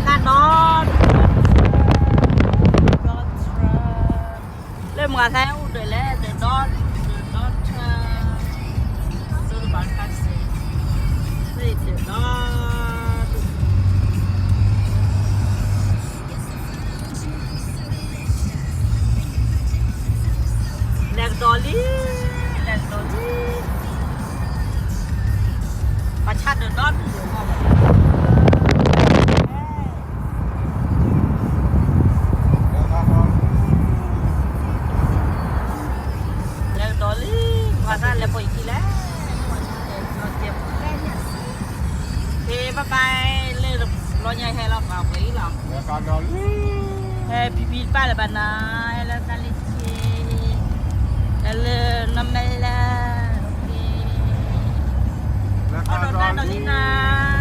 ဒီး ဒီး လၢမုၢ်ဂၤသးအိၣ်ဒၢးလဲၣ် ဒီး ဒီး ဒီး ဒီး လဲၤကဒီးလံ, လဲၤကဒီးလံ, ပှၤဆါဒၢးဒီဒူၣ်ဒၢးမီၢ်ဘၣ် လဲၤကဒီးလံ, ပှၤသးလဲၤပိာ်ယခံလဲၣ်, ပှၤဆါလဲၤကဒီးကဲးပူၤလဲၣ်, ဖဲဘၣ်ဘၣ်လၢ လီၤညါဟဲလီၤပှၤဝဲအံၤလီၤ, ဟဲဖံဖံတပၢ်လၢၤဘၣ်နၤ, ဟဲလၢတၢ်လၢဆ့, ဟဲလၢနီၢ်မဲလၢ, အီၣ်ဒီးတၢ်ဒီးလံနၤ